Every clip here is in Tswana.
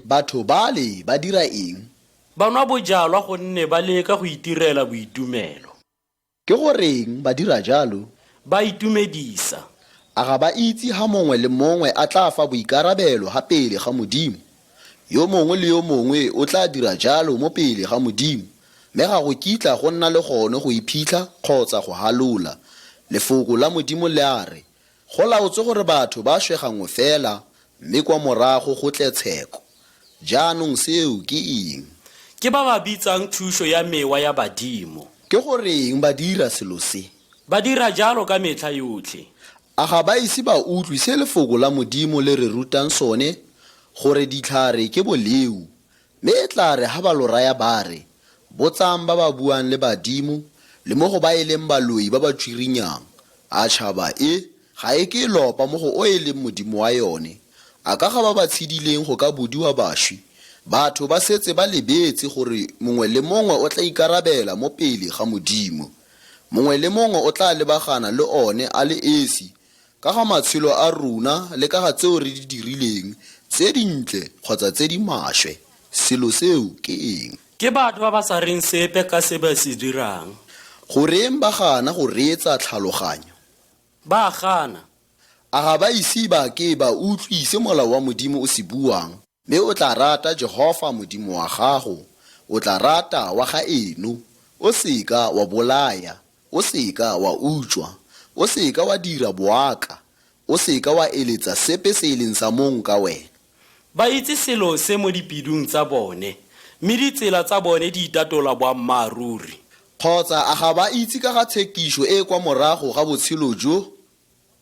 Batho bale ba dira eng? Ba nwa bojalwa gonne ba leka go itirela boitumelo. Ke goreng ba dira jalo? Ba itumedisa. A ga ba itse ha mongwe le mongwe a tla fa boikarabelo ha pele ga Modimo? Yo mongwe le yo mongwe o tla dira jalo mo pele ga Modimo, mme ga go kitla go nna le gone go iphitlha kgotsa go halola. Lefoko la Modimo le a re, Go laotswe gore batho ba shwe gangwe fela, mme kwa morago go tle tsheko. Jaanong seo ke eng? Ke ba ba bitsang thušo ya mewa ya badimo. Ke goreng ba dira selo se? Ba dira jalo ka metlha yotlhe. A ga ba ise ba utlwe se Lefoko la Modimo le re rutang sone, gore ditlhare ke boleo, mme e tla re ha ba lo raya ba re, Botsang ba ba buang le badimo, le mo go ba e leng baloi ba ba tswirinyang, a tšhaba e, ga e ke e lopa mo go o e leng Modimo wa yone? A ka ga ba ba tshedileng go ka bodiwa bašwi? Batho ba setse ba lebetse gore mongwe le mongwe o tla ikarabela mo pele ga Modimo. Mongwe le mongwe o tla lebagana le one a le esi ka ga matshelo a rona le ka ga tseo re di dirileng, tse dintle kgotsa tse di maswe. Selo seo ke eng? Ke batho ba ba sa reng sepe ka se ba se dirang. Goreng ba gana go reetsa tlhaloganyo? Ba a gana. A ga ba ise ba ke ba utlwe se molao wa Modimo o se buang? Mme o tla rata Jehofa Modimo wa gago, o tla rata wa ga eno, o se ka wa bolaya, o se ka wa utswa, o se ka wa dira boaka, o se ka wa eletsa sepe se e leng sa mong ka wena. Ba itse selo se mo dipelong tsa bone, mme ditsela tsa bone di itatola boammaaruri. Kgotsa a ga ba itse ka ga tshekišo e e kwa morago ga botshelo jo?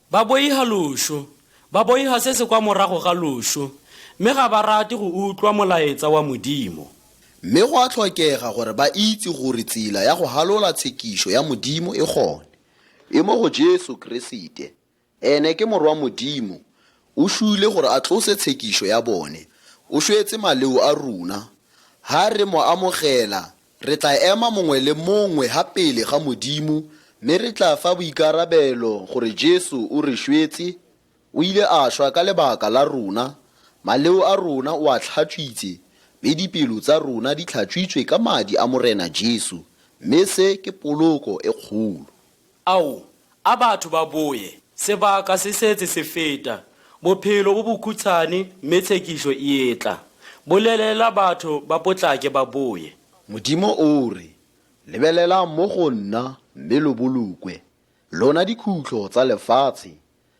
Ba boiha lošo, ba boiha se se kwa morago ga lošo, mme ga ba rate go utlwa molaetsa wa Modimo. Mme go a tlhokega gore ba itse gore tsela ya go halola tshekišo ya Modimo e gone, e mo go Jesu Keresete. Ene ke Morwa Modimo, o šwile gore a tlose tshekišo ya bone. O šwetse maleo a runa. Ha re mo amogela, re tla ema mongwe le mongwe ha pele ga Modimo, mme re tla fa boikarabelo gore Jesu o re šwetse, o ile a šwa ka lebaka la rona, maleo a rona o a tlhatswitse, mme dipelo tsa rona di tlhatswitswe ka madi a Morena Jesu, mme se ke poloko e kgolo. Ao, a batho ba boye, sebaka se setse se feta, bophelo bo bokhutshane mme tshekišo e etla. Bolelela batho ba potlake ba boye. Modimo o re, Lebelelang mo go nna mme lo bolokwe, lona dikhutlo tsa lefatshe,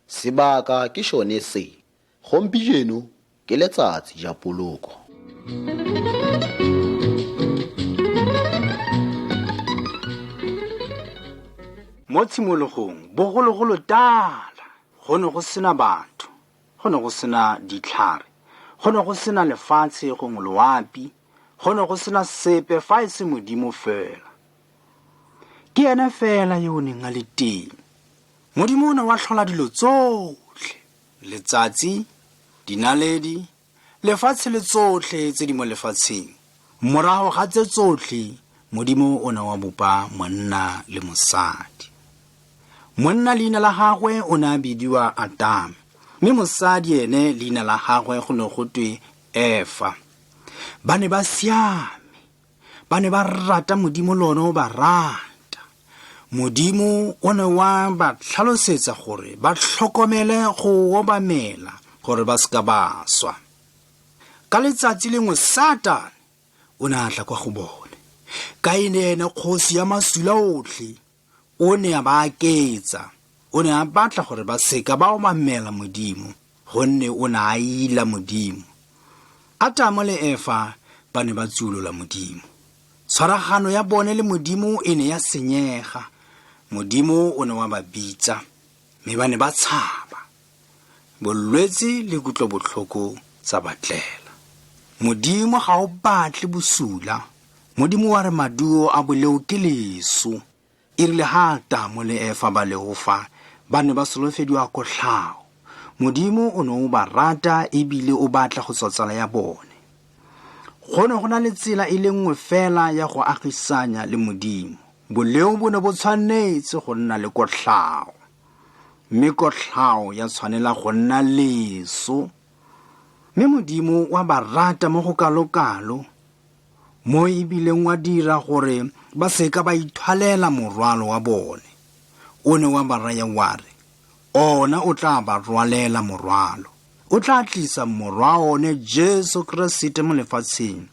sebaka ke šone se. Gompieno ke letsatsi ja poloko. Mo tshimologong, bogologolo tala, go ne go sena batho, go ne go sena ditlhare, go ne go sena lefatshe gongwe loapi, go ne go sena sepe fa e se Modimo fela. Ke ene fela yo o neng a le teng. Modimo o ne wa tlhola dilo tsotlhe. Letsatsi, dinaledi, lefatshe le tsotlhe tse di mo lefatsheng. Morago ga tse tsotlhe, Modimo o ne wa bopa monna le mosadi. Monna leina la gagwe o ne a bidiwa Atame, mme mosadi ene leina la gagwe go ne go twe Efa. Ba ne ba siame. Ba ne ba rata Modimo le one o ba rata. Modimo o ne wa ba tlhalosetsa gore ba tlhokomele go obamela gore ba seka ba swa. Ka letsatsi lengwe Satane o ne a tla kwa go bone. Ka e ne ene kgosi ya masula otlhe, o ne a ba aketsa. O ne a batla gore ba seka ba obamela Modimo gonne o ne a ila Modimo. Atamo le Efa ba ne ba tsuolola Modimo. Tshwaragano ya bone le Modimo e ne ya senyega. Modimo o ne wa ba bitsa, mme ba ne ba tshaba. Bolwetse le kutlobotlhoko tsa ba tlela. Modimo ga o batle bosula. Modimo wa re maduo a boleo ke leso. E rile ha Atamo le Efa ba leofa, ba ne ba solofediwa kotlhao. Modimo o ne o ba rata ebile o batla go tswa tsala ya bone. Go ne go na le tsela e le nngwe fela ya go agisanya le Modimo. Boleo bo ne bo tshwanetse go nna le kotlhao, mme kotlhao ya tshwanela go nna leso. Mme Modimo wa ba rata mo go kalokalo mo e bileng wa dira gore ba seka ba ithwalela morwalo wa bone. O ne wa ba raya wa re, Ona o tla ba rwalela morwalo. O tla tlisa morwa one Jesu Keresete mo lefatsheng,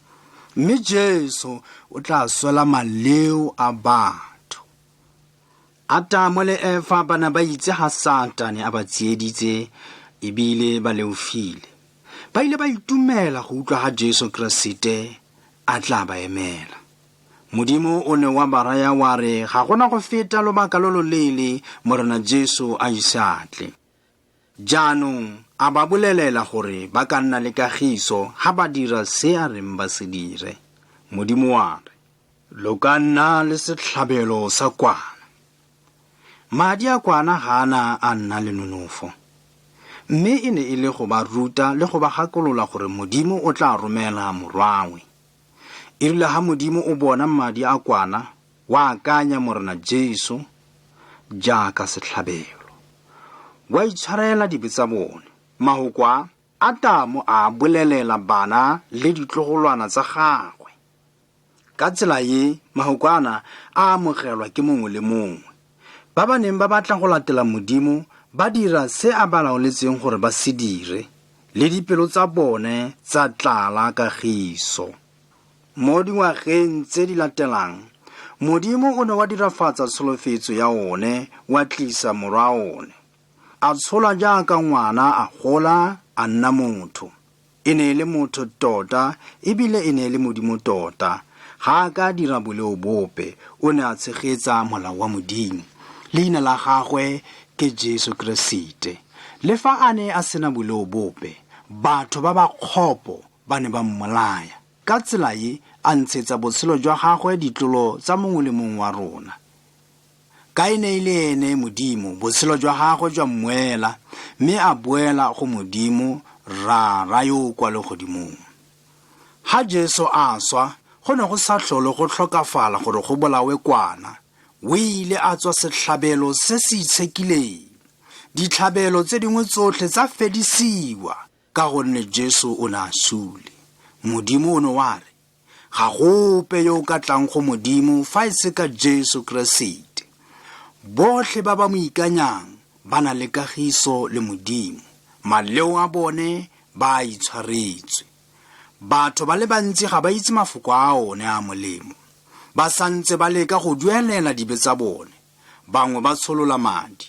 mme Jesu o tla swela maleo a batho. Atamo le Efa ba ne ba itse ga Satane a ba tsieditse ebile ba leofile. Ba ile ba itumela go utlwa ga Jesu Keresete a tla ba emela. Modimo o ne wa ba raya wa re ga gona go feta lobaka lo loleele Morena Jesu a ise a tle. Jaanong a ba bolelela gore ba ka nna le kagiso ha ba dira se a reng ba se dire. Modimo wa re, Lo ka nna le setlhabelo sa kwana. Madi a kwana ga a na a nna le nonofo. Mme e ne e le go ba ruta le go ba gakolola gore Modimo o tla romela morwawe. E rile ha Modimo o bona madi a kwana, wa akanya Morena Jesu jaaka setlhabelo. Wa itshwarela dibe tsa bone. Mahoko a, Atamo a bolelela bana le ditlogolwana tsa gagwe. Ka tsela ye, mahoko ana a amogelwa ke mongwe le mongwe. Ba ba neng ba batla go latela Modimo ba dira se a ba laoletseng gore ba se dire, le dipelo tsa bone tsa tlala kagiso. Mo dingwageng tse di latelang, Modimo o ne wa dirafatsa tsholofetso ya one wa tlisa morwa one. A tsholwa jaaka ngwana a gola a nna motho. E ne e le motho tota ebile e ne e le Modimo tota. Ga a ka a dira boleo bope, o ne a tshegetsa molao wa Modimo. Leina la gagwe ke Jesu Keresete. Le fa a ne a sena boleo bope, batho ba ba kgopo ba ne ba mmolaya. Ka tsela e, a ntshetsa botshelo jwa gagwe ditlolo tsa mongwe le mongwe wa rona. Ka e ne e le ene Modimo, botshelo jwa gagwe jwa mmoela, mme a boela go Modimo Rara yo o kwa legodimong. Ha Jesu a swa, go ne go sa tlhole go tlhokafala gore go bolawe kwana. O ile a tswa setlhabelo se se itshekileng. Ditlhabelo tse dingwe tsotlhe tsa fedisiwa ka gonne Jesu o ne a sule. Modimo o ne wa re, Ga go ope yo o ka tlang go Modimo fa e se ka Jesu Keresete. Botlhe ba ba mo ikanyang ba na le kagiso le Modimo. Maleo a bone ba a itshwaretswe. Batho ba le bantsi ga ba itse mafoko a one a molemo. Ba santse ba leka go duelela dibe tsa bone. Bangwe ba tsholola madi,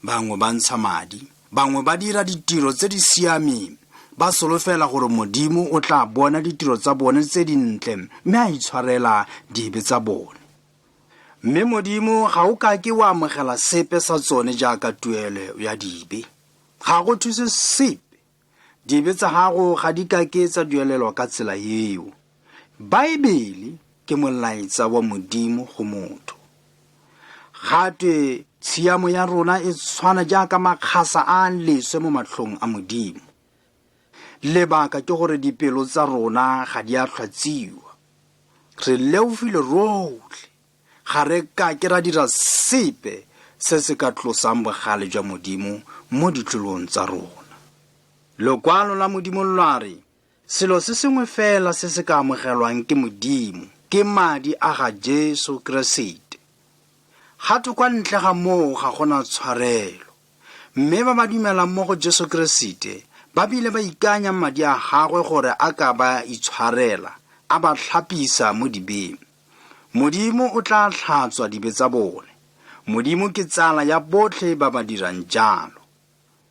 bangwe ba ntsha madi, bangwe ba dira ditiro tse di siameng, ba solofela gore Modimo o tla bona ditiro tsa bone tse dintle mme a itshwarela dibe tsa bone. Mme Modimo ga o kake wa amogela sepe sa tsone jaaka tuelo ya dibe. Ga go thuse sepe. Dibe tsa gago ga di kake tsa duelelwa ka tsela eo. Baebele ke molaetsa wa Modimo go motho. Gatwe tshiamo ya rona e tshwana jaaka makgasa a a leswe mo matlhong a Modimo. Lebaka ke gore dipelo tsa rona ga di a tlhwatsiwa. Re leofile rotlhe. Ga re ka ke ra dira sepe se se ka tlosang bogale jwa Modimo mo ditlolong tsa rona. Lokwalo la Modimo lwa re, Selo se sengwe fela se se ka amogelwang ke Modimo ke madi a ga Jesu Keresete. Ga thwe kwa ntle ga moo ga go na tshwarelo. Mme ba ba dumelang mo go Jesu Keresete ba bile ba ikanya madi a gagwe gore a ka ba itshwarela, a ba tlhapisa mo dibeng. Modimo o tla tlhatswa dibe tsa bone. Modimo ke tsala ya botlhe ba ba dirang jalo.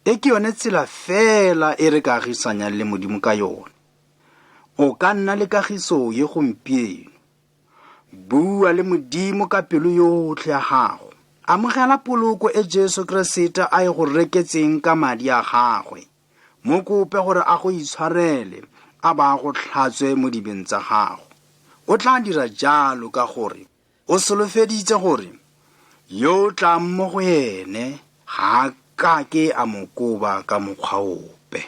E ke yone tsela fela e re ka agisanyang le Modimo ka yone. O ka nna le kagiso ye gompieno. Bua le Modimo ka pelo yotlhe ya gago. Amogela poloko e Jesu Keresete a e go reketseng ka madi a gagwe. Mo kope gore a go itshwarele a ba a go tlhatswe mo dibeng tsa gago. O tla dira jalo ka gore O solofeditse gore yo o tlang mo go ene ga a kake a mo koba ka mokgwa ope.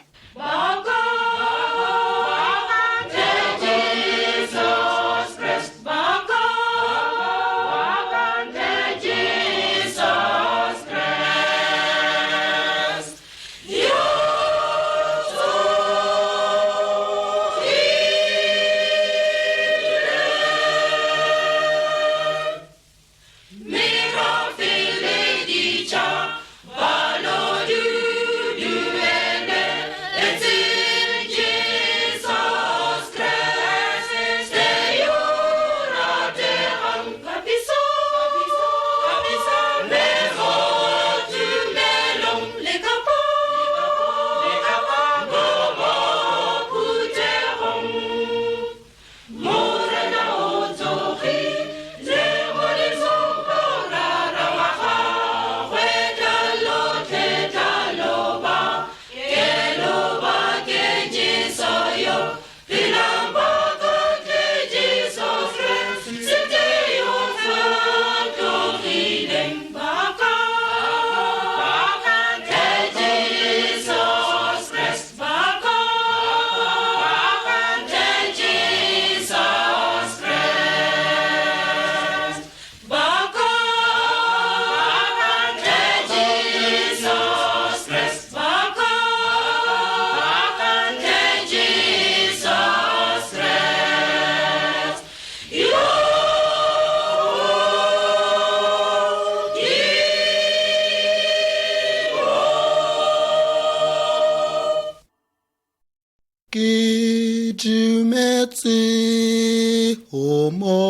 Ineetse ho Morena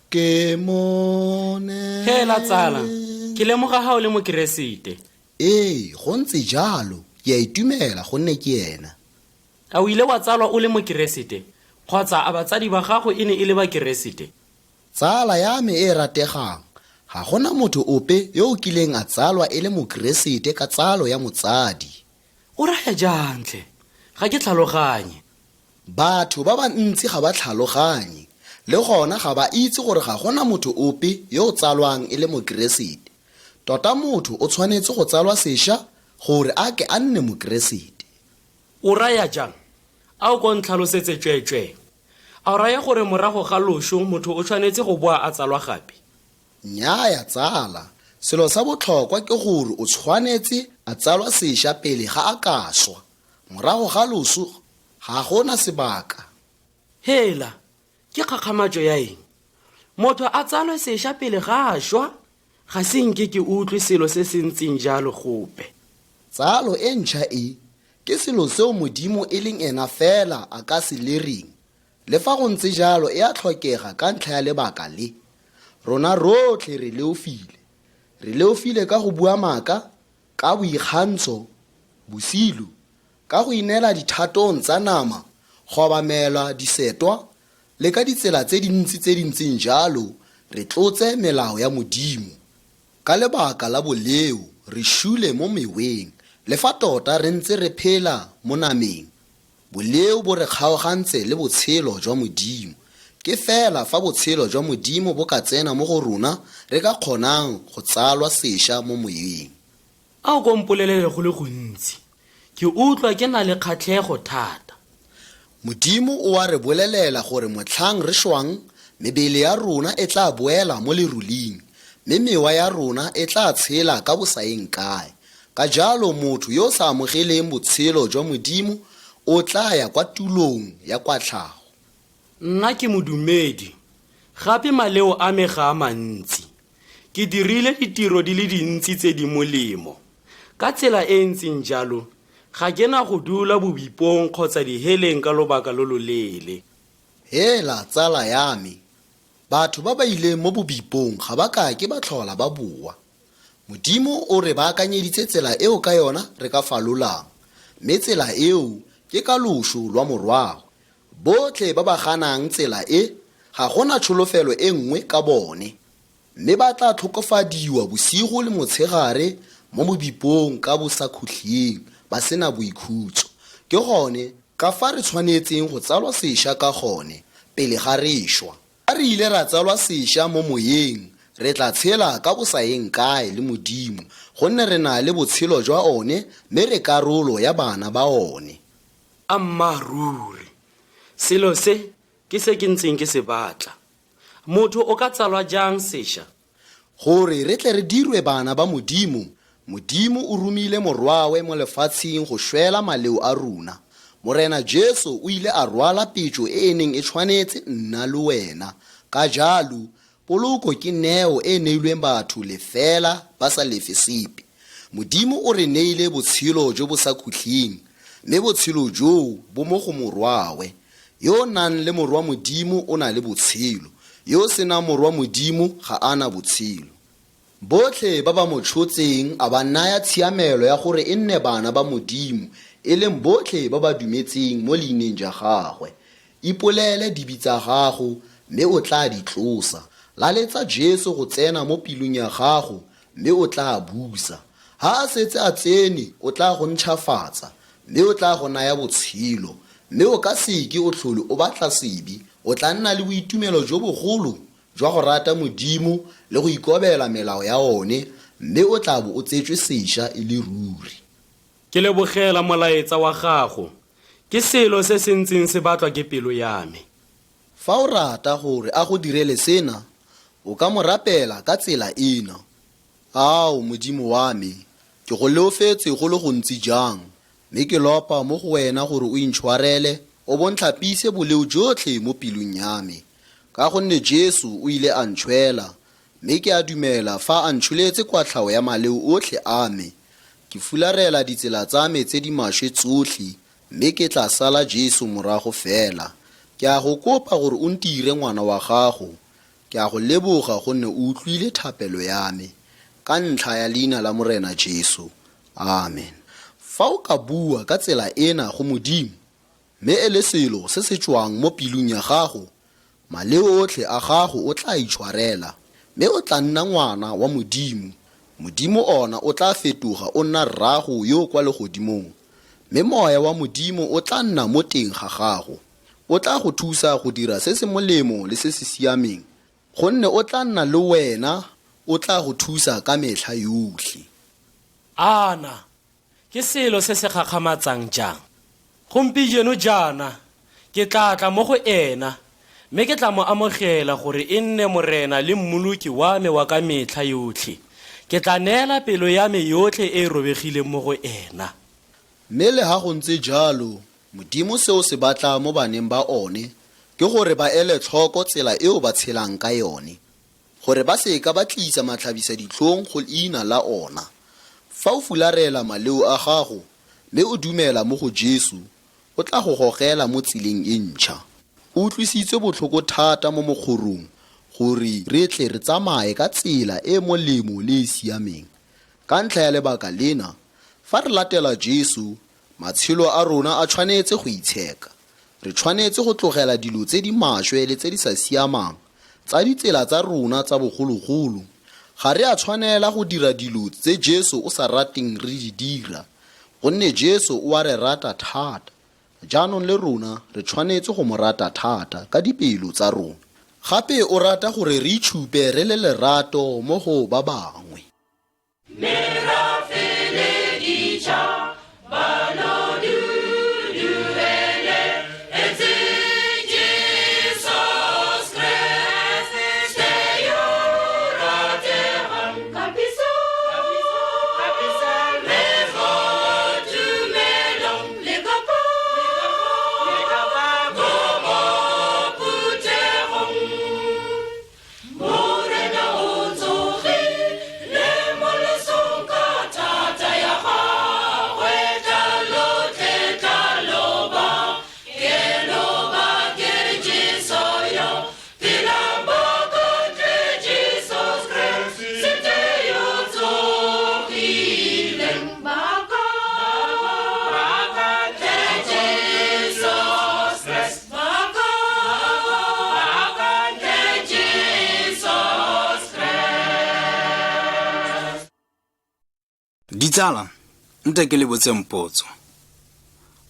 ke mone. Hela tsala, ke lemoga ga o le mokeresete. Ee, go ntse jalo. Ke a itumela gonne ke ena. A o ile wa tsalwa o le mokeresete kgotsa a batsadi ba gago e ne e le bakeresete? Tsala ya me e e rategang, ga gona motho ope yo o kileng a tsalwa e le mokeresete ka tsalo ya motsadi. O raya jang tlhe? Ga ke tlhaloganye. Batho ba bantsi ga ba tlhaloganye, le gona ga ba itse gore ga gona motho ope yo o tsalwang e le mokeresete. Tota motho o tshwanetse go tsalwa sešwa gore a ke a nne mokeresete. O raya jang? A o ko ntlhalosetse tsweetswee. A o raya gore morago ga loso motho o tshwanetse go boa a tsalwa gape? Nnyaya tsala, selo sa botlhokwa ke gore o tshwanetse a tsalwa sešwa pele ga a ka swa. Morago ga loso ga gona sebaka. Hela, ke kgakgamatso ya eng? Motho a tsalwe sešwa pele ga a šwa? Ga se nke ke utlwe selo se se ntseng jalo gope. Tsalo e ntšha e ke selo seo Modimo e leng ena fela a ka se lereng. Le fa go ntse jalo e a tlhokega ka ntlha ya lebaka le. Rona rotlhe re leofile. Re leofile ka go bua maaka, ka boikgantsho, bosilo, ka go ineela dithatong tsa nama, go obamela disetwa, le ka ditsela tse dintsi tse di ntseng jalo re tlotse melao ya Modimo. Ka lebaka la boleo re šule mo meweng, le fa tota re ntse re phela mo nameng. Boleo bo re kgaogantse le botshelo jwa Modimo. Ke fela fa botshelo jwa Modimo bo ka tsena mo go rona re ka kgonang go tsalwa sešwa mo moyeng. A o ko mpolelele go le gontsi. Ke utlwa ke na le kgatlhego thata. Modimo o a re bolelela gore motlhang re šwang, mebele ya rona e tla boela mo leruling, mme mewa ya rona e tla tshela ka bosaeng kae. Ka jalo motho yo o sa amogeleng botshelo jwa Modimo o tla ya kwa tulong ya kwatlhao. Nna ke modumedi, gape maleo a me ga a mantsi. Ke dirile ditiro di le dintsi tse di molemo. Ka tsela e e ntseng jalo, ga ke na go dula bobipong kgotsa diheleng ka lobaka lo loleele. Hela tsala ya me, batho ba ba ileng mo bobipong ga ba kake ba tlhola ba boa. Modimo o re baakanyeditse tsela eo ka yona re ka falolang, mme tsela eo ke ka loso lwa Morwawe. Botlhe ba ba ganang tsela e, ga go na tsholofelo e nngwe ka bone, mme ba tla tlhokofadiwa bosigo le motshegare mo mobipong ka bosakhutleng, ba se na boikhutso. Ke gone ka fa re tshwanetseng go tsalwa sešwa ka gone pele ga re šwa. Fa re ile ra tsalwa sešwa mo moyeng, re tla tshela ka bosaeng kae le Modimo, gonne re na le botshelo jwa one mme re karolo ya bana ba one. Ammaaruri, selo se ke se ke ntseng ke se batla. Motho o ka tsalwa jang sešwa? Gore re tle re dirwe bana ba Modimo, Modimo o romile Morwawe mo lefatsheng go šwela maleo a rona. Morena Jesu o ile a rwala petšo e e neng e tshwanetse nna le wena. Ka jalo, poloko ke neo e e neilweng batho lefela ba sa lefe sepe. Modimo o re neile botshelo jo bo sa khutleng, mme botshelo joo bo mo go Morwawe. Yo o nang le Morwa Modimo o na le botshelo, yo o senang Morwa Modimo ga a na botshelo. Botlhe ba ba mo tshotseng a ba naya tshiamelo ya gore e nne bana ba Modimo, e leng botlhe ba ba dumetseng mo leineng ja gagwe. Ipolele dibi tsa gago, mme o tla di tlosa. Laletsa Jesu go tsena mo pelong ya gago, mme o tla busa. Ha a setse a tsene, o tla go ntšhafatsa, mme o tla go naya botshelo, mme o ka seke o tlhole o batla sebe, o tla nna le boitumelo jo bogolo jwa go rata Modimo le go ikobela melao ya one, mme o tla bo o tsetswe sešwa e le ruri. Ke lebogela molaetsa wa gago. Ke selo se se ntseng se batlwa ke pelo ya me. Fa o rata gore a go direle sena, o ka mo rapela ka tsela ena, Ao, Modimo wa me, ke go leofetse go le gontsi jang, mme ke lopa mo go wena gore o intšhwarele o bo ntlhapise boleo jotlhe mo pelong ya me. Ka gonne Jesu o ile a ntšhwela, mme ke a dumela fa a ntšholetse kwatlhao ya maleo otlhe a me. Ke fularela ditsela tsa me tse di maswe tsotlhe, Mme ke tla sala Jesu morago fela. Ke a go kopa gore o ntire ngwana wa gago. Ke a go leboga gonne o utlwile thapelo ya me. Ka ntlha ya leina la Morena Jesu. Amen. Fa o ka bua ka tsela ena go Modimo, mme e le selo se se tswang mo pelong ya gago, maleo otlhe a gago o tla itshwarela, mme o tla nna ngwana wa Modimo. Modimo ona o tla fetoga o nna rrago yo kwa legodimong, mme moya wa Modimo o tla nna mo teng ga gago. O tla go thusa go dira se se molemo le se se siameng, gonne o tla nna le wena, o tla go thusa ka metlha yotlhe. Ana, ke selo se se gakgamatsang jang! Gompieno jaana ke tla tla mo go ena, mme ke tla mo amogela gore e nne Morena le Mmoloki wa me wa ka metlha yotlhe. Ke tla neela pelo ya me yotlhe e e robegileng mo go ena. Mme le ha go ntse jalo, Modimo se o se batla mo baneng ba one ke gore ba ele tlhoko tsela eo ba tshelang ka yone, gore ba se ka ba tlisa matlhabisa ditlhong go leina la ona. Fa o fularela maleo a gago mme o dumela mo go Jesu, o tla go gogela mo tseleng e ntšha. O utlwisitswe botlhoko thata mo mokgorong gore re tle re tsamaye ka tsela e e molemo le e siameng. Ka ntlha ya lebaka lena, fa re latela Jesu, matshelo a rona a tshwanetse go itsheka. Re tshwanetse go tlogela dilo tse di maswe le tse di sa siamang tsa ditsela tsa rona tsa bogologolo. Ga re a tshwanela go dira dilo tse Jesu o sa rateng re di dira, gonne Jesu o a re rata thata. Jaanong le rona re tshwanetse go mo rata thata ka dipelo tsa rona. Gape o rata gore re itshupe re le lerato mo go ba bangwe. Ditsala, nte ke le botseng potso.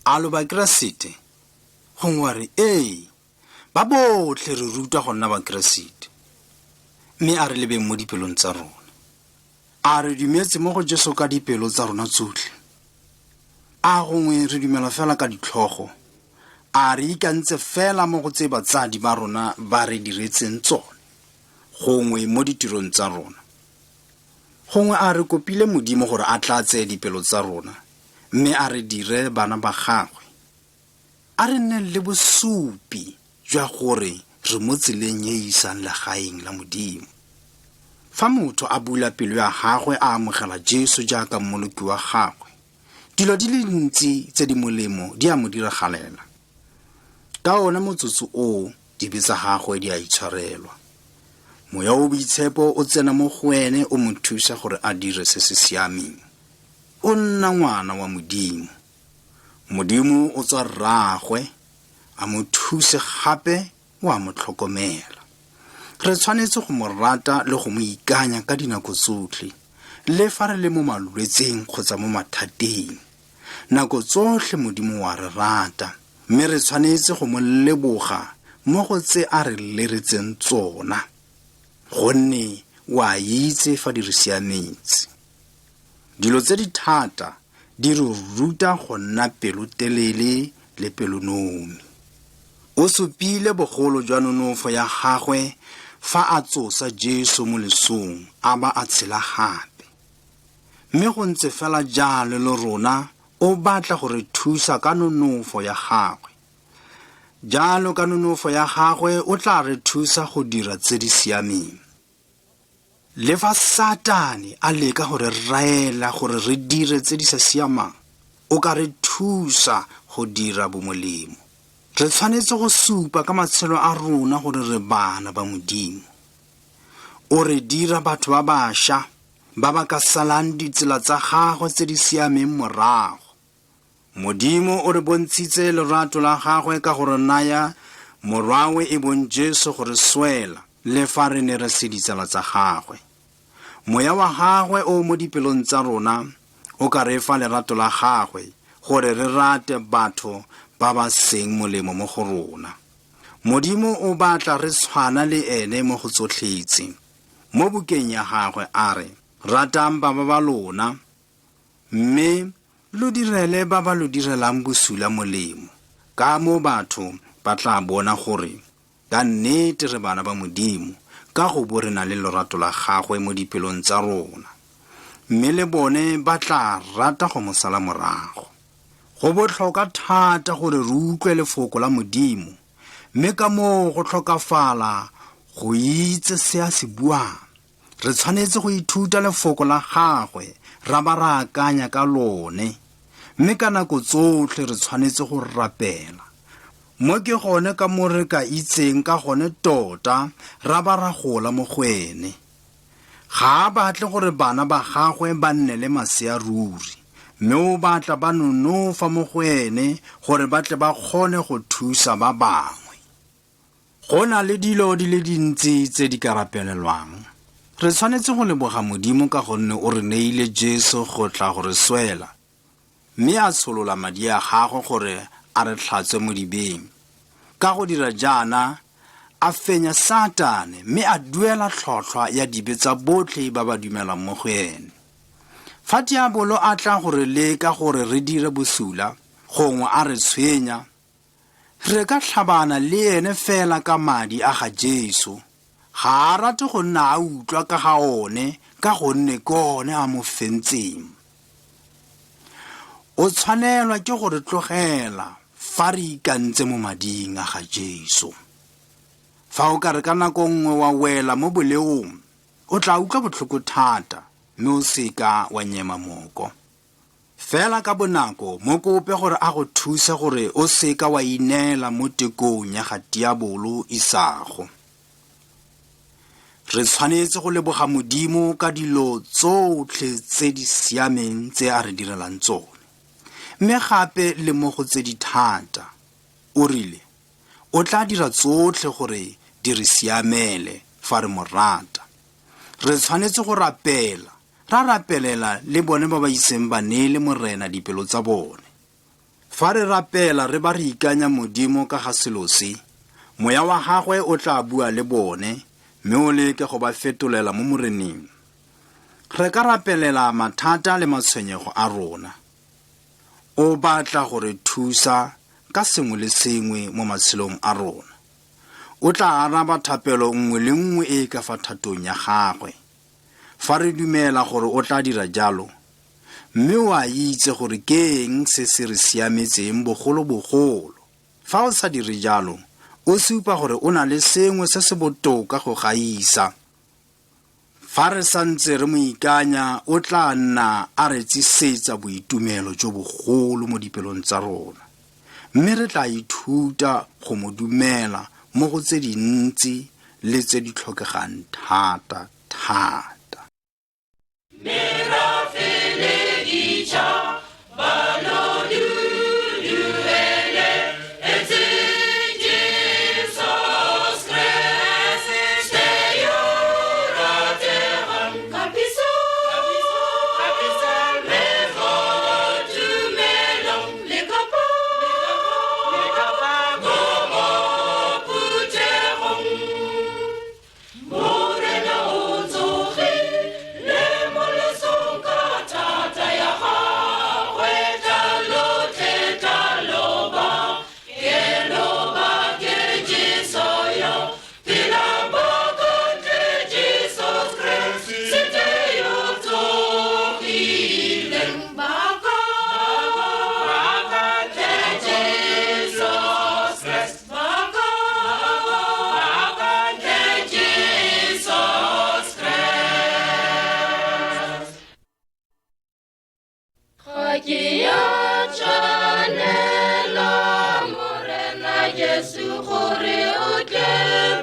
A lo Bakeresete? Gongwe wa re, ee, ba botlhe re rutwa go nna Bakeresete. Mme a re lebeng mo dipelong tsa rona. A re dumetse mo go Jesu ka dipelo tsa rona tsotlhe? A gongwe re dumela fela ka ditlhogo? A re ikantse fela mo go tse batsadi ba rona ba re diretseng tsone, gongwe mo ditirong tsa rona? Gongwe a re kopile Modimo gore a tlatse dipelo tsa rona mme a re dire bana ba gagwe? A re nneng le bosupi jwa gore re mo tseleng e e isang legaeng la Modimo. Fa motho a bula pelo ya gagwe a amogela Jesu jaaka mmoloki wa gagwe, dilo di le dintsi tse di molemo di a mo diragalela. Ka one motsotso oo, dibe tsa gagwe di a itshwarelwa. Moya o boitshepo o tsena mo go ene o mo thusa gore a dire se se siameng. O nna ngwana wa Modimo. Modimo o tswa rraagwe, a mo thuse gape o a mo tlhokomela. Re tshwanetse go mo rata le go mo ikanya ka dinako tsotlhe, le fa re le mo malwetseng kgotsa mo mathateng. Nako tsotlhe Modimo wa re rata, mme re tshwanetse go mo leboga mo go tse a re leretseng tsona, gonne o a itse fa di re siametse. Dilo tse di thata di re ruta go nna pelotelele le pelonomi. O supile bogolo jwa nonofo ya gagwe fa a tsosa Jesu mo lesong a ba a tshela gape. Mme go ntse fela jalo le rona o batla go re thusa ka nonofo ya gagwe. Jalo ka nonofo ya gagwe o tla re thusa go dira tse di siameng. Le fa Satane a leka go re raela gore re dire tse di sa siamang, o ka re thusa go dira bomolemo. Re tshwanetse go supa ka matshelo a rona gore re bana ba Modimo. O re dira batho ba bašwa ba ba ka salang ditsela tsa gagwe tse di siameng morago. Modimo o re bontshitse lerato la gagwe ka go re naya morwawe e bong Jesu go re swela le fa re ne re se ditsala tsa gagwe. Moya wa gagwe o mo dipelong tsa rona o ka re fa lerato la gagwe gore re rate batho ba ba seng molemo mo go rona. Modimo o batla re tshwana le ene mo go tsotlhetse. Mo bukeng ya gagwe a re, ratang baba ba lona, mme lo direle ba ba lo direlang bosula molemo. Ka mo batho ba tla bona gore ka nnete re bana ba Modimo, ka go bo re na le lorato la gagwe mo dipelong tsa rona. Mme le bone ba tla rata go mo sala morago. Go botlhokwa thata gore re utlwe lefoko la Modimo, mme ka moo go tlhokafala go itse se a se buang. Re tshwanetse go ithuta lefoko la gagwe ra ba ra akanya ka lone, mme ka nako tsotlhe re tshwanetse go rapela. Mo ke gone ka mo re ka itseng ka gone tota ra ba ra gola mo go ene. Ga a batle gore bana ba gagwe ba nne le masea ruri, mme o batla ba nonofa mo go ene gore ba tle ba kgone go thusa ba bangwe. Go na le dilo di le dintsi tse di ka rapelelwang. Re tshwanetse go leboga Modimo ka gonne o re neile Jesu go tla go re swela, mme a tsholola madi a gagwe gore a re tlhatswe mo dibeng. Ka go dira jaana, a fenya Satane mme a duela tlhotlhwa ya dibe tsa botlhe ba ba dumelang mo go ene. Fa diabolo a tla go re leka gore re dire bosula, gongwe a re tshwenya, re ka tlhabana le ene fela ka madi a ga Jesu. Ga a rate go nna a utlwa ka ga one ka gonne ke one a mo fentseng. O tshwanelwa ke go re tlogela fa re ikantse mo mading a ga Jesu. Fa o ka re ka nako nngwe wa wela mo boleong, o tla utlwa botlhoko thata mme o seka wa nyema moko. Fela ka bonako mo kope gore a go thuse gore o seka wa ineela mo tekong ya ga diabolo isago. Re tshwanetse go leboga Modimo ka dilo tsotlhe tse di siameng tse a re direlang tsone, mme gape le mo go tse di thata. O rile o tla dira tsotlhe gore di re siamele fa re mo rata. Re tshwanetse go rapela, ra rapelela le bone ba ba iseng ba neele Morena dipelo tsa bone. Fa re rapela re ba re ikanya Modimo ka ga selo se, Moya wa gagwe o tla bua le bone mme o leke go ba fetolela mo Moreneng. Re ka rapelela mathata le matshwenyego a rona. O batla go re thusa ka sengwe le sengwe mo matshelong a rona. O tla araba thapelo nngwe le nngwe e e ka fa thatong ya gagwe. Fa re dumela gore o tla dira jalo, mme o a itse gore ke eng se se re siametseng bogolobogolo. Fa o sa dire jalo, o supa gore o na le sengwe se se botoka go gaisa. Fa re santse re mo ikanya, o tla nna a re tsisetsa boitumelo jo bogolo mo dipelong tsa rona. Mme re tla ithuta go mo dumela mo go tse dintsi le tse di tlhokegang thata thata. Morena o tsogile. Jesu gore o tle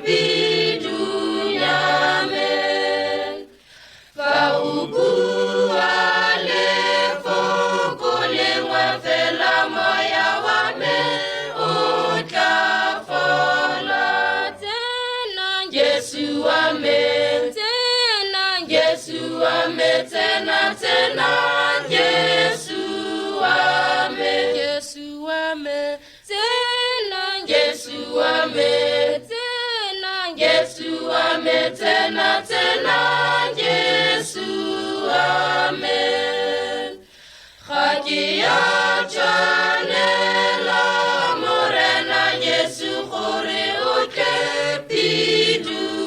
bidunyame. Fa o bua lefoko lengwe fela moya wa me o tla fola. Tsena Jesu wa me, tsena Jesu wa me, tsena tsena Jesu wa me. Jesu wa me, tsena Jesu wa me, tsena Jesu wa me, tsena tsena Jesu wa me. Ga ke a tshwanela Morena Jesu gore o tle pidunyame.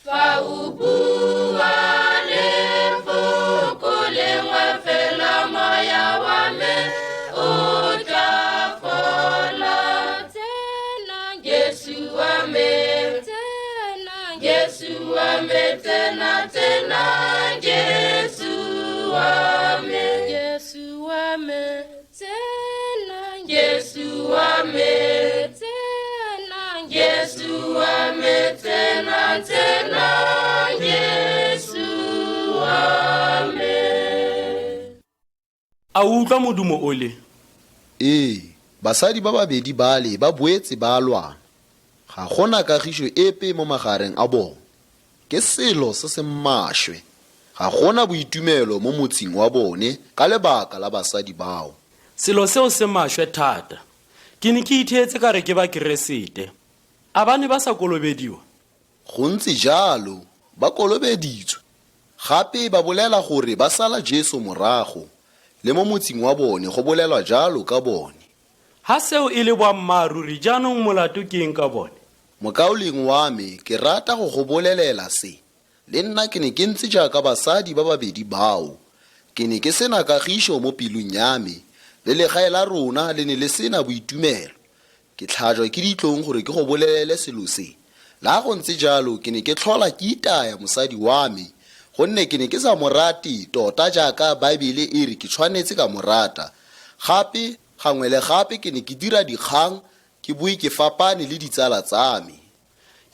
Fa o bua lefoko lengwe fela moya wa me o tla fola. Tsena Jesu wa me, tsena Jesu wa me, tsena tsena Jesu wa me. Jesu wa me, tsena Jesu wa me, tsena Jesu wa me, tsena tsena Jesu wa me. A o utlwa modumo ole? Ee, basadi ba babedi bale ba boetse ba lwana. Ga gona kagišo epe mo magareng a bone. Ke selo se se maswe. Ga gona boitumelo mo motseng wa bone ka lebaka la basadi bao. Selo seo se maswe thata. Ke ne ke itheetse ka re ke Bakeresete. A ba ne ba sa kolobediwa? Go ntse jalo, ba kolobeditswe. Gape ba bolela gore ba sala Jesu morago. Le mo motseng wa bone go bolelwa jalo ka bone. Ha seo e le boammaaruri, jaanong molato ke eng ka bone? Mokaulengwe wa me, ke rata go go bolelela se. Le nna ke ne ke ntse jaaka basadi ba babedi bao. Ke ne ke sena kagišo mo pelong ya me, le legae la rona le ne le sena boitumelo. Ke tlhajwa ke ditlong gore ke go bolelele selo se. La go ntse jalo, ke ne ke tlhola ke itaya mosadi wa me, gonne ke ne ke sa mo rate tota jaaka Baebele e re ke tshwanetse ka mo rata. Gape, gangwe le gape ke ne ke dira dikgang, ke boe ke fapane le ditsala tsa me.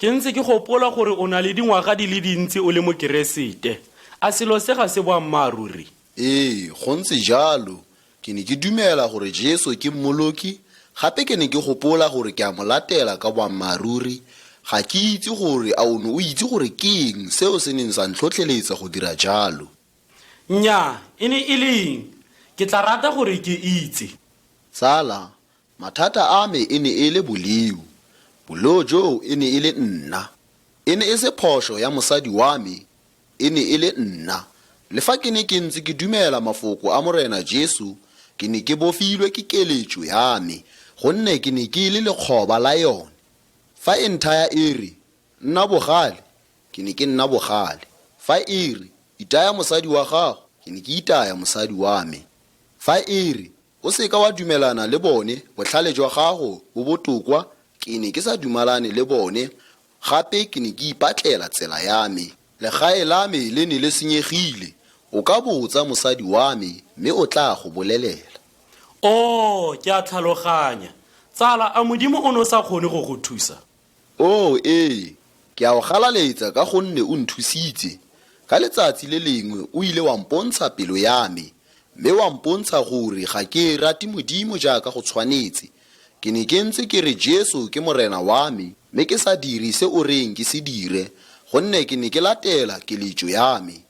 Ke ntse ke gopola gore o na le dingwaga di le dintsi o le Mokeresete. A selo se ga se boammaaruri? Ee, go ntse jalo. Ke ne ke dumela gore Jesu ke Mmoloki, gape ke ne ke gopola gore ke a mo latela ka boammaaruri. Ga ke itse gore a o ne o itse gore ke eng seo se neng sa ntlhotlheletsa go dira jalo. Nnyaa, e ne e le eng? Ke tla rata gore ke itse. Tsala, mathata a me e ne e le boleo. Boleo joo e ne e le nna. E ne e se phošo ya mosadi wa me, e ne e le nna. Le fa ke ne ke ntse ke dumela mafoko a Morena Jesu, ke ne ke bofilwe ke keletšo ya me, gonne ke ne ke le lekgoba la yone. Fa e nthaya e re, Nna bogale, ke ne ke nna bogale. Fa e re, Itaya mosadi wa gago, ke ne ke itaya mosadi wa me. Fa e re, O seka wa dumelana le bone, botlhale jwa gago bo botokwa, ke ne ke sa dumalane le bone, gape ke ne ke ipatlela tsela ya me. Legae la me le ne le senyegile. O ka botsa mosadi wa me, mme o tla go bolelela. Oo, ke a tlhaloganya. Tsala, a Modimo o ne o sa kgone go go thusa? Oo, ee, ke a o galaletsa ka gonne o nthusitse. Ka letsatsi le lengwe o ile wa mpontsha pelo ya me, mme wa mpontsha gore ga ke rate Modimo jaaka go tshwanetse. Ke ne ke ntse ke re Jesu ke Morena wa me, mme ke sa dire se o reng ke se dire, gonne ke ne ke latela keletso ya me.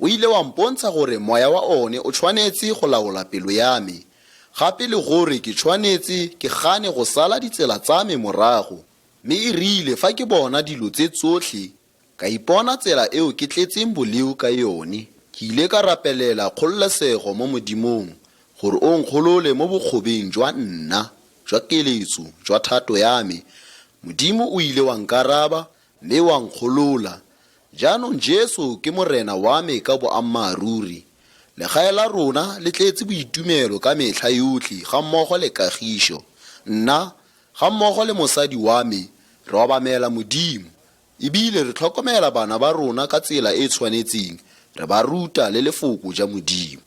O ile wa mpontsha gore moya wa one o tshwanetse go laola pelo ya me, gape le gore ke tshwanetse ke gane go sala ditsela tsa me morago. Mme e rile fa ke bona dilo tse tsotlhe, ka ipona tsela eo ke tletseng boleo ka yone. Ke ile ka rapelela kgololesego mo Modimong, gore o nkgolole mo bokgobeng jwa nna, jwa keletso, jwa thato ya me. Modimo o ile wa nkaraba, mme wa nkgolola. Jaanong Jesu ke Morena wa me ka boammaaruri. Legae la rona le tletse boitumelo ka metlha yotlhe ga mmogo le kagišo. Nna, ga mmogo le mosadi wa me, re obamela Modimo, ebile re tlhokomela bana ba rona ka tsela e e tshwanetseng, re ba ruta le Lefoko ja Modimo.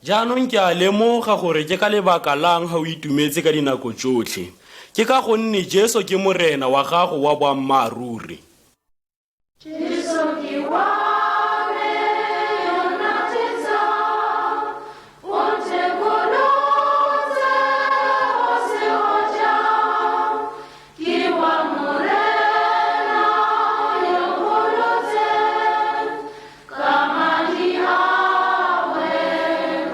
Jaanong ke a lemoga gore ke ka lebaka lang ga o itumetse ka dinako tsotlhe. Ke ka gonne Jesu ke Morena wa gago wa boammaaruri. Jesu ke wa me yo natetsang, o nthekolotse go se go jang. Ke wa Morena yo nkgolotseng, ka madi a gwe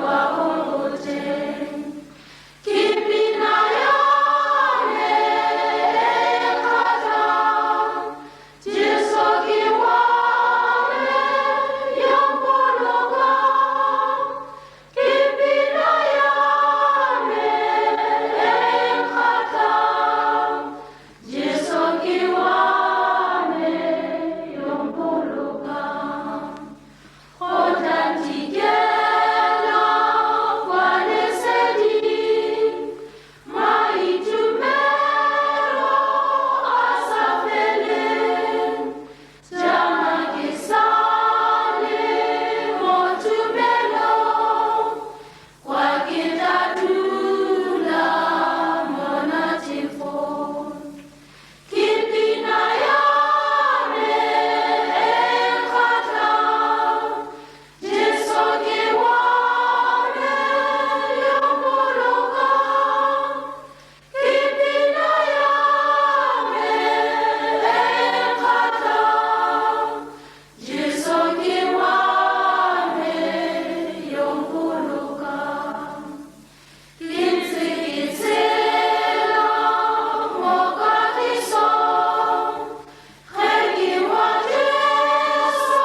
kwa Golgoteng. Ke pina ya me e kgatlhang, Jesu ke wa me yo mpolokang. Ke pina ya me e kgatlhang, Jesu ke wa me yo mpolokang. Go tla ntikela kwa leseding, maitumelo a sa feleng. Jaana ke sa le mo tumelong, kwa ke tla dula mo natefong. Ke pina ya me e kgatlhang, Jesu ke wa me yo mpolokang. Ke pina ya me e kgatlhang, Jesu ke wa me yo mpolokang. Ke ntse ke tshela mo kagisong, ge ke wa Jesu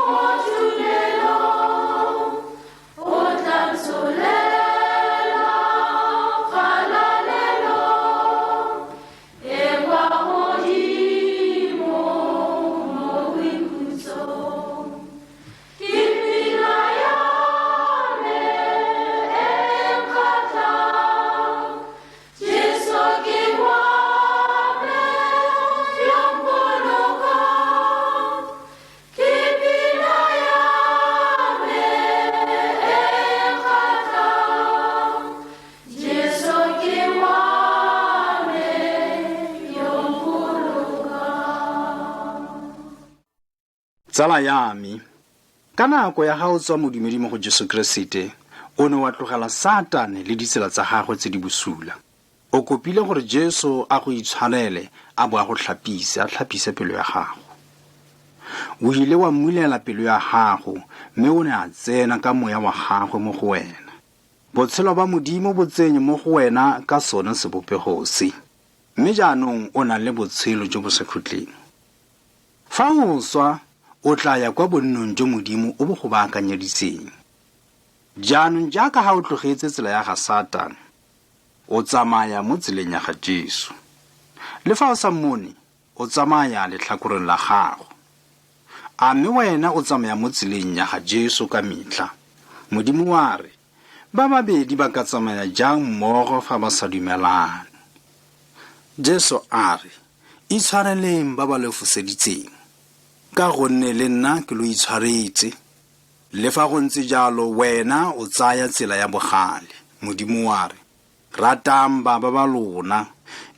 mo tumelong. O tla ntsholela kgalalelong e kwa godimo mo boikhutsong. Ke pina ya me e kgatlhang, Jesu ke wa me yo mpolokang. Ke pina ya me e kgatlhang, Jesu ke wa me yo mpolokang. Tsala ya me, ka nako ya ga o tswa modumedi mo go Jesu Keresete, o ne wa tlogela Satane le ditsela tsa gagwe tse di bosula. O kopile gore Jesu a go itshwarele a bo a go tlhapise, a tlhapise pelo ya gago. O ile wa mmulela pelo ya gago, mme o ne a tsena ka moya wa gagwe mo go wena. Botshelo ba Modimo bo tsenye mo go wena ka sone sebopego se. Mme jaanong o na le botshelo jo bo sa khutleng. Fa o swa, o tla ya kwa bonnong jo Modimo o bo go baakanyeditseng. Jaanong jaaka ga o tlogetse tsela ya ga Satane, o tsamaya mo tseleng ya ga Jesu. Le fa o sa mmone, o tsamaya letlhakoreng la gago. A mme wena o tsamaya mo tseleng ya ga Jesu ka metlha? Modimo wa re, ba babedi ba ka tsamaya jang mmogo fa ba sa dumelane? Jesu a re, itshwareleng ba ba lo foseditseng, ka gonne le nna ke lo itshwaretse. Le fa go ntse jalo, wena o tsaya tsela ya bogale. Modimo wa re, ratang baba ba lona,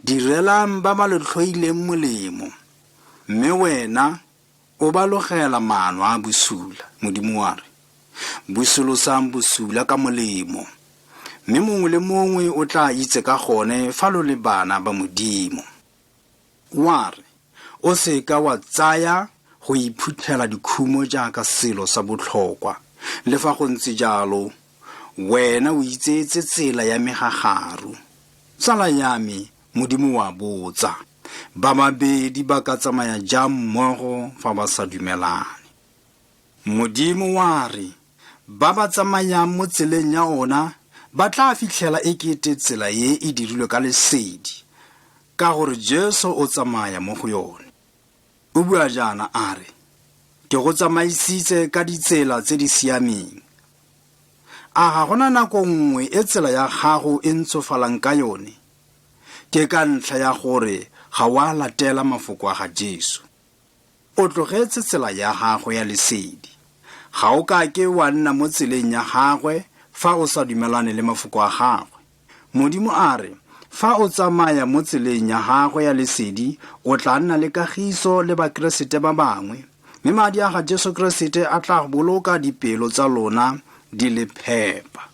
direlang ba ba lo tlhoileng molemo. Mme wena o ba logela maano a bosula. Modimo wa re, busolosang bosula ka molemo, mme mongwe le mongwe o tla itse ka gone fa lo le bana ba Modimo. Wa re, o seka wa tsaya go iphuthela dikhumo jaaka selo sa botlhokwa. Le fa go ntse jalo, wena o itseetse tsela ya megagaru. Tsala ya me, Modimo wa botsa, ba babedi ba ka tsamaya jang mmogo fa ba sa dumelane? Modimo wa re, ba ba tsamayang mo tseleng ya ona ba tla fitlhela ekete tsela e e dirilwe ka lesedi, ka gore Jesu o tsamaya mo go yone. O bua jaana a re, ke go tsamaisitse ka ditsela tse di siameng. A ga gona nako nngwe e tsela ya gago e ntshofalang ka yone? Ke ka ntlha ya gore ga wa latela mafoko a ga Jesu. O tlogetse tsela ya gagwe ya lesedi. Ga o kake wa nna mo tseleng ya gagwe. fa o sa dumelane le mafoko a gagwe. Modimo a re, fa o tsamaya mo tseleng ya gagwe ya lesedi, o tla nna le kagiso le Bakeresete ba bangwe, mme madi a ga Jesu Keresete a tla boloka dipelo tsa lona di le phepa.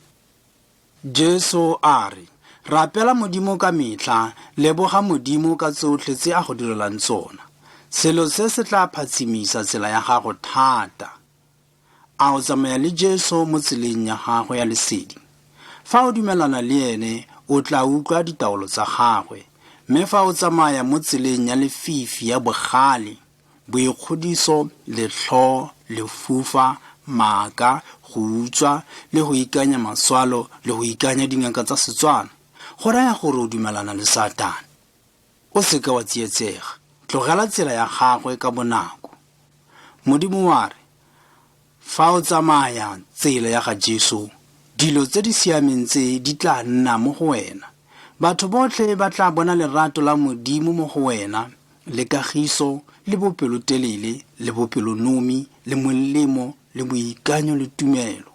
Jesu a re, rapela Modimo ka metlha, leboga Modimo ka tsotlhe tse a go direlang tsona. Selo se se tla phatsimisa tsela ya gago thata. A o tsamaya le Jesu mo tseleng ya gagwe ya lesedi? Fa o dumelana le ene, o tla utlwa ditaolo tsa gagwe. Mme fa o tsamaya mo tseleng ya lefifi ya bogale, boikgodiso, letlhoo, lefufa, maaka, go utswa, le go ikanya maswalo le go ikanya dingaka tsa Setswana, go raya gore o dumelana le Satane. O seka wa tsietsega, tlogela tsela ya gagwe ka bonako. Modimo wa re, fa o tsamaya tsela ya ga Jesu, dilo tse di siameng tse di tla nna mo go wena. Batho botlhe ba tla bona lerato la Modimo mo go wena, le kagiso, le bopelotelele, le bopelonomi, le molemo, le boikanyo le tumelo.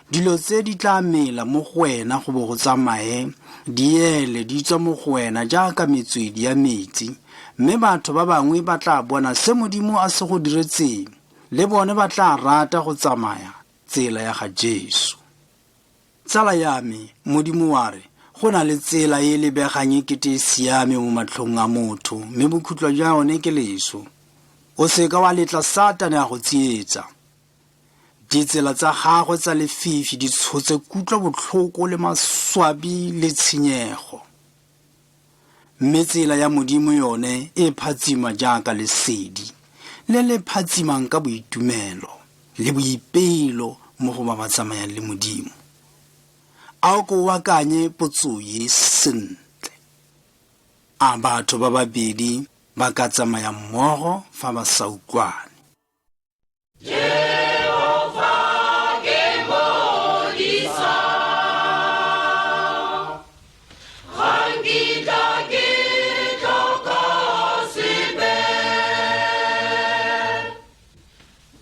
Dilo tse di tla mela mo go wena go bo go tsamaye di ele di tswa mo go wena jaaka metswedi ya metsi, mme batho ba bangwe ba tla bona se Modimo a se go diretseng, le bone ba tla rata go tsamaya tsela ya ga Jesu. Tsala ya me, Modimo wa re, go na le tsela e lebegang e kete e siame mo matlhong a motho, mme bokhutlo jwa yone ke leso. O seka wa letla Satane a go tsietsa. Ditsela tsa gagwe tsa lefifi di tshotse kutlobotlhoko le maswabi le tshenyego. Mme tsela ya Modimo yone e phatsima jaaka lesedi le le phatsimang ka boitumelo le boipelo mo go ba ba tsamayang le Modimo. A o ko o akanye potso ye sentle. A batho ba babedi ba ka tsamaya mmogo fa ba sa utlwane? Jehova ke modisa, ga nkitla ke tlhoka sepe.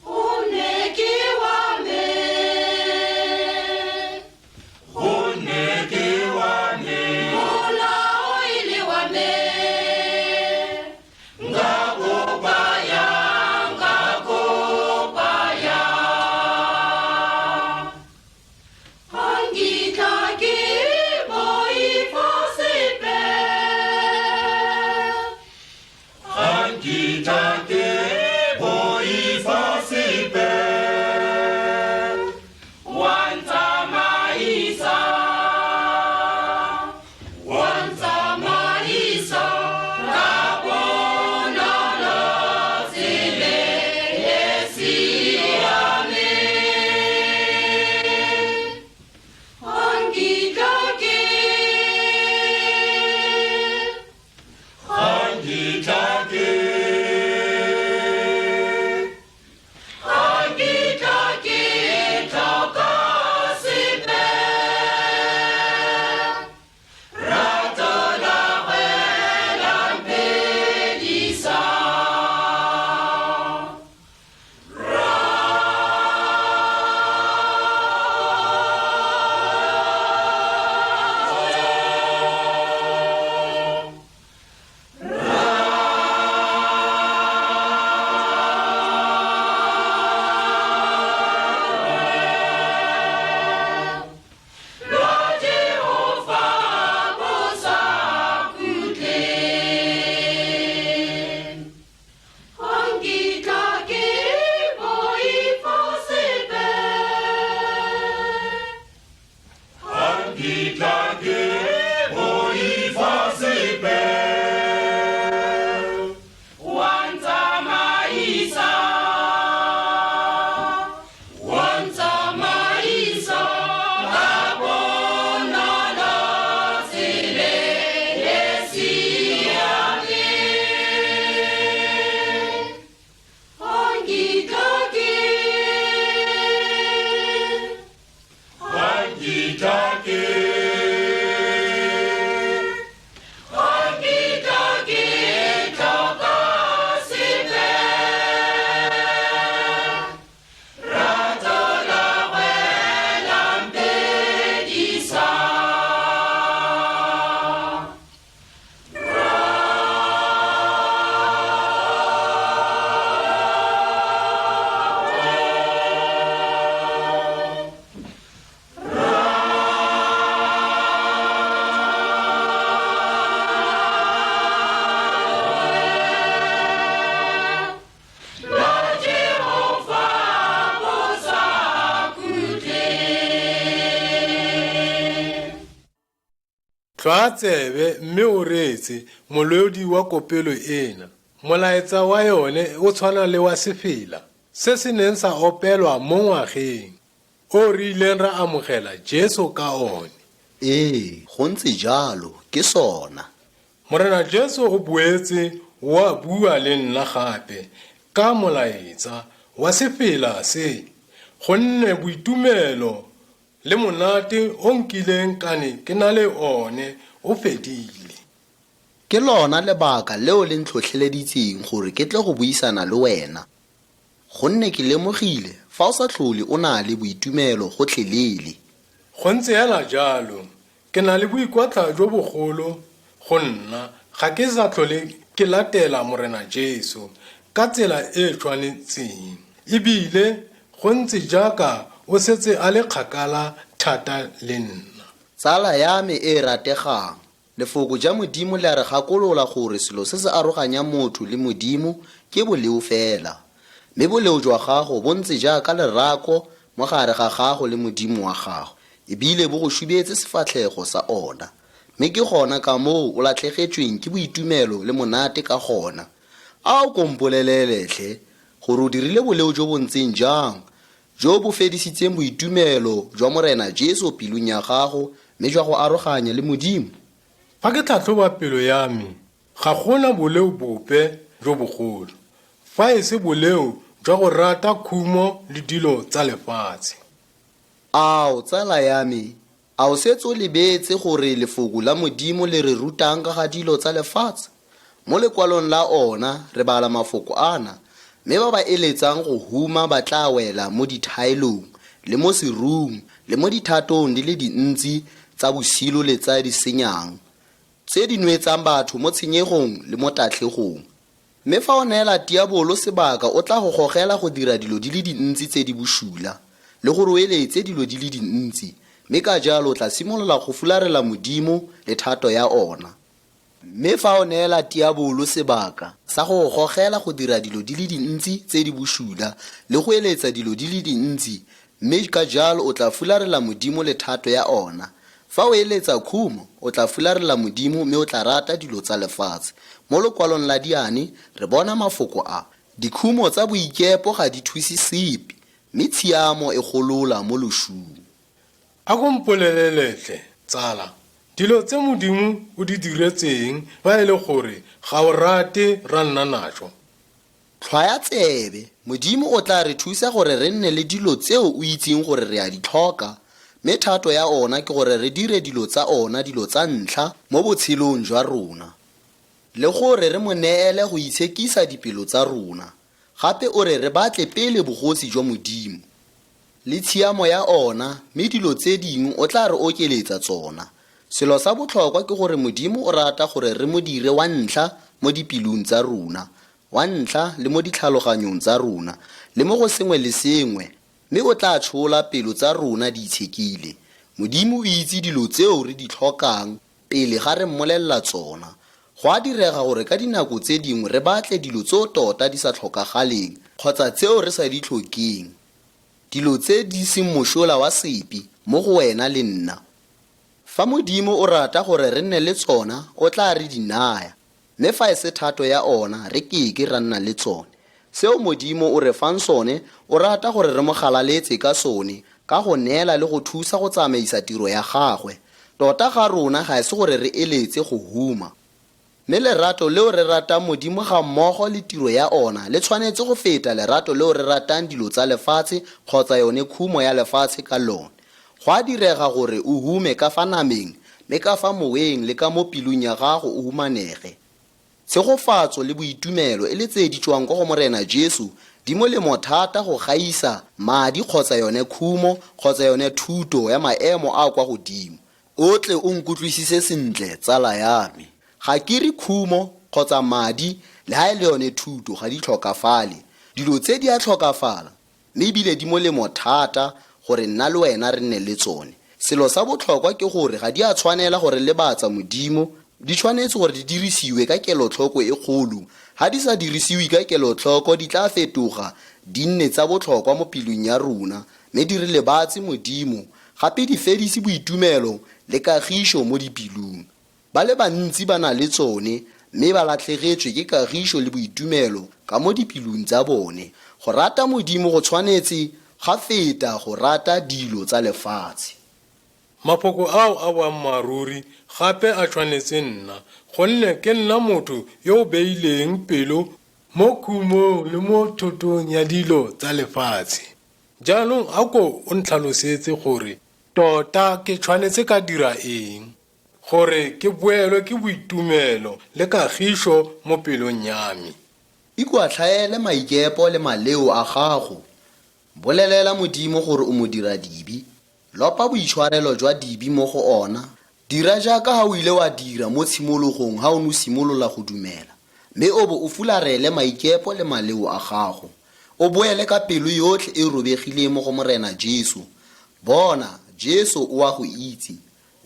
Gonne ke wa me, gonne ke wa me, molao e le wa me. Nka kopa yang, nka kopa yang. Tlhwaa tsebe mme o reetse molodi wa kopelo ena. Molaetsa wa yone o tshwana le wa sefela se se neng sa opelwa mo ngwageng o re ileng ra amogela Jesu ka one. Ee, go ntse jalo, ke sona. Morena Jesu o boetse wa bua le nna gape ka molaetsa wa sefela se, gonne boitumelo le monate o nkileng kane ke na le one o fedile. Ke lona lebaka leo le ntlhotlheleditseng gore ke tle go buisana le wena, gonne ke lemogile fa o sa tlhole o na le boitumelo gotlhelele. Go ntse hela jalo, ke na le boikwatlha jo bogolo go nna ga ke sa tlhole ke latela Morena Jesu ka tsela e e tshwanetseng, ebile go ntse jaaka o setse a le kgakala thata le nna. Tsala ya me e e rategang, Lefoko ja Modimo le a re gakolola gore selo se se aroganyang motho le Modimo ke boleo fela. Mme boleo jwa gago bo ntse jaaka lerako mo gare ga gago le Modimo wa gago, ebile bo go shubetse sefatlhego sa ona. Mme ke gona ka moo o latlhegetsweng ke boitumelo le monate ka gona. A o ko mpolelele tlhe, gore o dirile boleo jo bo ntseng jang, jo bo fedisitseng boitumelo jwa Morena Jesu pelong ya gago mme jwa go aroganya le Modimo? Fa ke tlhatlhoba pelo ya me, ga gona boleo bope jo bogolo, fa e se boleo jwa go rata khumo le dilo tsa lefatshe. Ao, tsala ya me, a o setse o lebetse gore Lefoko la Modimo le re rutang ka ga dilo tsa lefatshe? Mo lekwalong la ona re bala mafoko ana, Mme ba ba eletsang go huma ba tla wela mo dithaelong, le mo serung, le mo dithatong di le dintsi tsa bosilo le tsa di senyang, tse di nwetsang batho mo tshenyegong le mo tatlhegong. Mme fa o neela Tiabolo sebaka o tla go gogela go dira dilo di le dintsi tse di bošula, le gore o eletse dilo di le dintsi, mme ka jalo o tla simolola go fularela Modimo le thato ya ona. Mme fa o neela Tiabolo sebaka sa go go gogela go dira dilo di le dintsi tse di bošula, le go eletsa dilo di le dintsi, mme ka jalo o tla fularela Modimo le thato ya ona. Fa o eletsa khumo, o tla fularela Modimo mme o tla rata dilo tsa lefatshe. Mo lokwalong la Diane, re bona mafoko a, Dikhumo tsa boikepo ga di thuse sepe, mme tshiamo e golola mo lošung. A ko mpolelele tlhe, tsala, dilo tse Modimo o di diretseng fa e le gore ga o rate ra nna najo. Tlhwaya tsebe, Modimo o tla re thusa gore re nne le dilo tseo o itseng gore re a di tlhoka, mme thato ya ona ke gore re dire dilo tsa ona dilo tsa ntlha mo botshelong jwa rona, le gore re mo neele go itshekisa dipelo tsa rona. Gape o re re batle pele bogosi jwa Modimo le tshiamo ya ona, mme dilo tse dingwe o tla re okeletsa tsona. Selo sa botlhokwa ke gore Modimo o rata gore re mo dire wa ntlha mo dipelong tsa rona, wa ntlha le mo ditlhaloganyong tsa rona, le mo go sengwe le sengwe, mme o tla tshola pelo tsa rona di itshekile. Modimo o itse dilo tseo re di tlhokang pele ga re mmolelela tsona. Go a direga gore ka dinako tse dingwe re batle dilo tseo tota di sa tlhokagaleng kgotsa tseo re sa di tlhokeng, dilo tse di seng mošola wa sepe mo go wena le nna. Fa Modimo o rata gore re nne le tsona, o tla re di naya, mme fa e se thato ya ona, re keke ra nna le tsone. Seo Modimo o re fang sone, o rata gore re mo galaletse ka sone, ka go neela le go thusa go tsamaisa tiro ya gagwe. Tota ga rona ga e se gore re eletse go huma. Mme lerato leo re ratang Modimo ga mmogo le tiro ya ona le tshwanetse go feta lerato leo re ratang dilo tsa lefatshe kgotsa yone khumo ya lefatshe ka lone. Go a direga gore o hume ka fa nameng, mme ka fa moweng le ka mo pelong ya gago o humanege. Tshegofatso le boitumelo e le tse di tswang kwa go Morena Jesu di molemo thata go gaisa madi kgotsa yone khumo kgotsa yone thuto ya maemo a kwa godimo. O tle o nkutlwisise sentle, tsala ya me. Ga ke re khumo kgotsa madi le ha e le yone thuto ga di tlhokafale. Dilo tse di a tlhokafala, mme ebile di molemo thata gore nna le wena re nne le tsone. Selo sa botlhokwa ke gore ga di a tshwanela go re lebatsa Modimo, di tshwanetse gore di dirisiwe ka kelotlhoko e kgolo. Ha di sa dirisiwe ka kelotlhoko di tla fetoga di nne tsa botlhokwa mo pelong ya rona, mme di re lebatse Modimo, gape di fedise boitumelo le kagišo mo dipelong. Ba le bantsi ba na le tsone mme ba latlhegetswe ke kagišo le boitumelo ka mo dipelong tsa bone. Go rata Modimo go tshwanetse ga feta go rata dilo tsa lefatshe. Mafoko ao a boammaaruri gape a tshwanetse nna, gonne ke nna motho yo o beileng pelo mo khumong le mo thotong ya dilo tsa lefatshe. Jaanong a ko o ntlhalosetse gore tota ke tshwanetse ka dira eng gore ke boelwe ke boitumelo le kagišo mo pelong ya me. Ikwatlhaele maikepo le maleo a gago. Bolelela Modimo gore o modiradibe. Lopa boitshwarelo jwa dibe mo go ona. Dira jaaka ha o ile wa dira mo tshimologong ha o ne o simolola go dumela, mme o bo o fularele maikepo le maleo a gago. O boele ka pelo yotlhe e robegileng mo go Morena Jesu. Bona, Jesu o a go itse.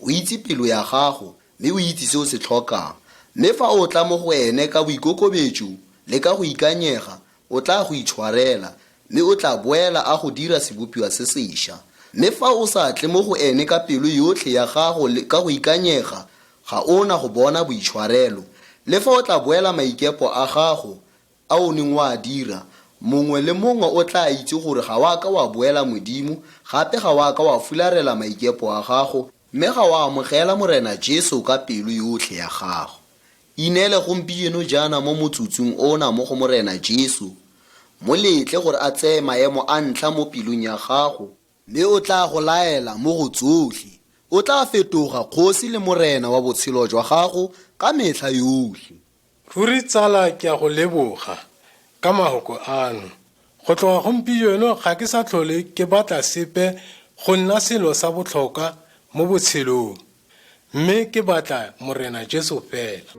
O itse pelo ya gago, mme o itse se o se tlhokang. Mme fa o tla mo go ene ka boikokobetso le ka go ikanyega, o tla go itshwarela, mme o tla boela a go dira sebopiwa se sešwa. Mme fa o sa tle mo go ene ka pelo yotlhe ya gago le ka go ikanyega, ga o na go bona boitshwarelo. Le fa o tla boela maikepo a gago a o neng wa a dira, mongwe le mongwe o tla itse gore ga wa ka wa boela Modimo, gape ga wa ka wa fularela maikepo a gago, mme ga wa amogela Morena Jesu ka pelo yotlhe ya gago. Ineele gompieno jaana mo motsotsong ona mo go Morena Jesu. Mo letle gore a tseye maemo a ntlha mo pelong ya gago, mme o tla go laela mo go tsotlhe. O tla fetoga kgosi le morena wa botshelo jwa gago ka metlha yotlhe. Ruri tsala ke a go leboga ka mahoko ano. Go tloga gompieno ga ke sa tlhole ke batla sepe go nna selo sa botlhokwa mo botshelong, mme ke batla Morena Jesu fela.